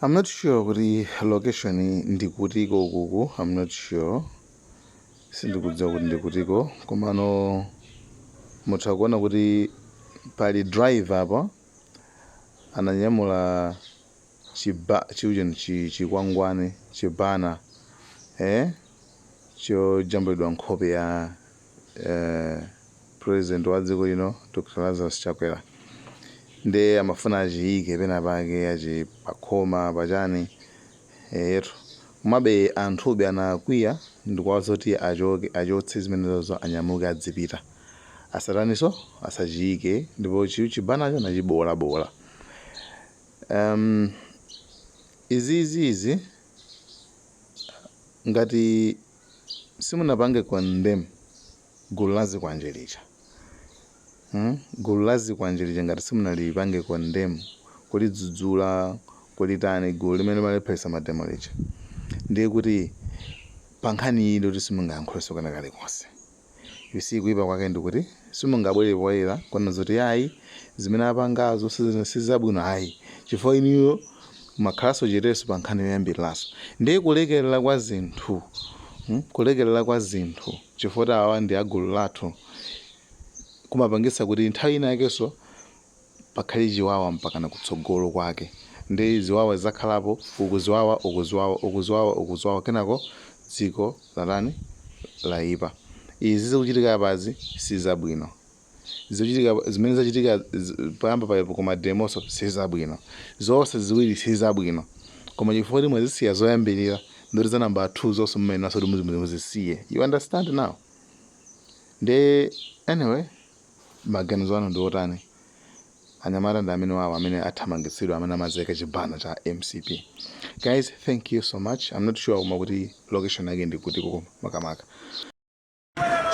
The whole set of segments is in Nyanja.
I'm not sure kuti location ndikutiko ukuku. I'm not sure, sindikudziwa kuti ndikutiko, komano mutha kuona kuti pali driver apo ananyamula chiba chiujeni, chikwangwani, chibanner chojambulidwa nkhope ya president wa dziko lino, Dr Lazarus Chakwera. Nde amafuna achiyike pena pake, achi pakhoma pachani yetu. Komabe anthube anakwiya ndikuwaza kuti achoke, achotse zimenezozo, anyamuke adzipita, asataniso, asachiyike. Ndipo chibannercho nachibolabola. Iziizi ngati simunapange condemn gulu la zikwanje lija, Gulu la zikwanje lija ngati simunalipange condemn, kulidzudzula, kulitani, gulu limene limalepheresa mademo lija, ndiye kuti pa nkhani iyi ndikuti simungayankhulenso kena kalikonse. You see, kuipa kwake ndikuti simungabwere poyera kuona zoti ayi, zimene apangazo sizabwino, ayi, chifukwa inuyo makhalanso cheteso pa nkhani yoyambiriraso. Ndiye kulekerera kwa zinthu, Kulekerera kwa zinthu chifukwa kuti awa ndi agulu lathu kumapangitsa kuti nthawi ina yakenso pakhale chiwawa mpakana kutsogolo kwake. Ndi ziwawa zizakhalapo uku, ziwawa uku, ziwawa uku, ziwawa uku, ziwawa, kenako dziko latani? Layipa. Izi zikuchitika apazi sizabwino. Zikuchitika zimene zachitika poyamba payepo koma demoso sizabwino. Zonse ziwiri sizabwino, koma chifukwa kuti mwazisiya zoyambirira, ndoti za namba 2 zonse mumayeneranso kuti muzisiye. You understand now? Nde anyway, maganizo anu ndi otani? Anyamata ndi amene wawo amene athamangitsidwa, amene amazeka chibanner cha MCP. Guys, thank you so much. I'm not sure koma kuti location yake ndi kuti koko makamaka.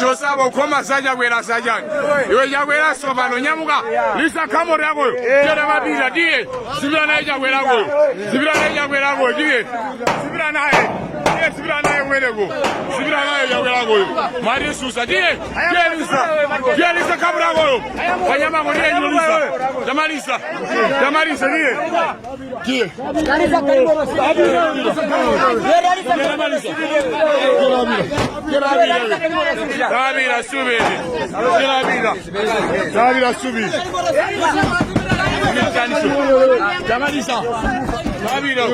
Chosabo khoma zachakwera zachani iwe? Chakwera sopano nyamuka, lisa khamori yakoyo tiyena mapita, tiye zipita naye chakwerakoyo, zipita naye chakwerakoyo, tiye zipita naye, tiye zipita naye kumeneko, zipita naye chakwerakoyo. Mwatisusa, tiye, tiye lisa, tiye lisa khamori yakoyo panyamako, tiye lisa, tamalisa, tamalisa, tiye, tiye. Tabira subiri. Tabira. Tabira subiri. Tamalisa. Tabira.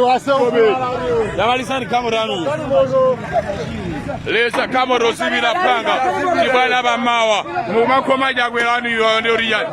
Tamalisa ni kamorano. Lesa kamoro sibira panga. Tibwana bamawa. Mumakoma jagwerani yo ndi orijani.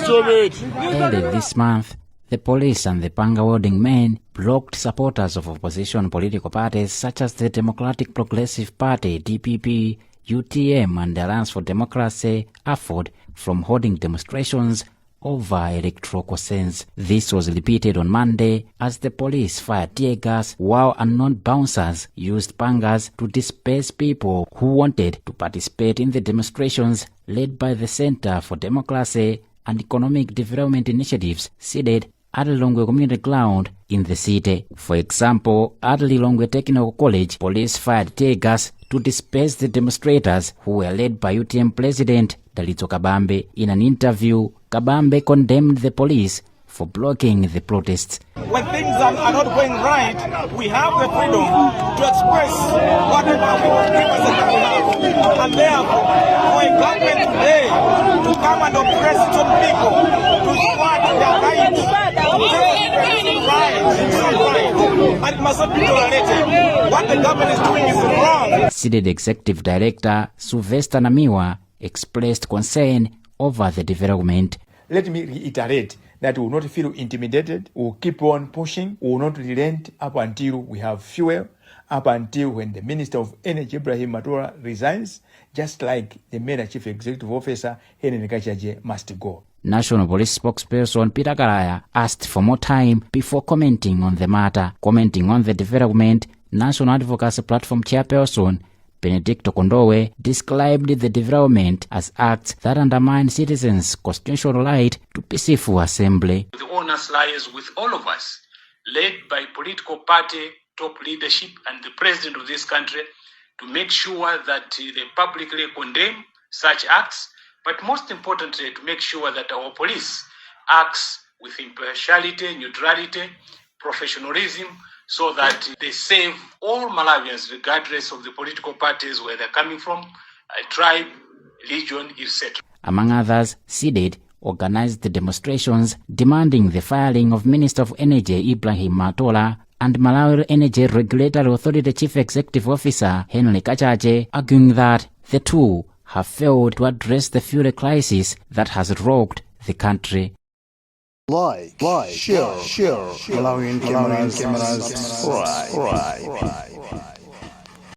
Subiri. Early this month, the police and the panga wielding men blocked supporters of opposition political parties such as the Democratic Progressive Party, DPP, UTM, and the Alliance for Democracy, AFORD, from holding demonstrations over electoral concerns. This was repeated on Monday as the police fired tear gas while unknown bouncers used pangas to disperse people who wanted to participate in the demonstrations led by the Center for Democracy and Economic Development Initiatives, CDEDI, at Lilongwe Community Ground in the city. For example, at Lilongwe Technical College, police fired tear gas to disperse the demonstrators who were led by UTM President Dalitso Kabambe. In an interview, Kabambe condemned the police for blocking the protests. When things are not going right, we have the freedom to express whatever grievances that we have. And therefore, for a government today to come and oppress its own people, to thwart their right, right, right, and it must not be tolerated. What the government is doing is wrong. CDEDI Executive Director Sylvester Namiwa expressed concern over the development. Let me reiterate that we will not feel intimidated. We will keep on pushing. We will not relent up until we have fuel, up until when the Minister of Energy, Ibrahim Matola, resigns, just like the MERA Chief Executive Officer, Henry Kachaje, must go. National Police spokesperson Peter Kalaya asked for more time before commenting on the matter. Commenting on the development, National Advocacy Platform chairperson Benedicto Kondowe described the development as acts that undermine citizens' constitutional right to peaceful assembly. The onus lies with all of us, led by political party top leadership and the president of this country, to make sure that they publicly condemn such acts, but most importantly, to make sure that our police acts with impartiality, neutrality, Professionalism, so that they save all Malawians, regardless of the political parties where they're coming from, tribe, religion, etc. Among others, CDEDI organized the demonstrations demanding the firing of Minister of Energy Ibrahim Matola and Malawi Energy Regulatory Authority Chief Executive Officer Henry Kachaje, arguing that the two have failed to address the fuel crisis that has rocked the country. Like, share, share, Malawian cameras, subscribe.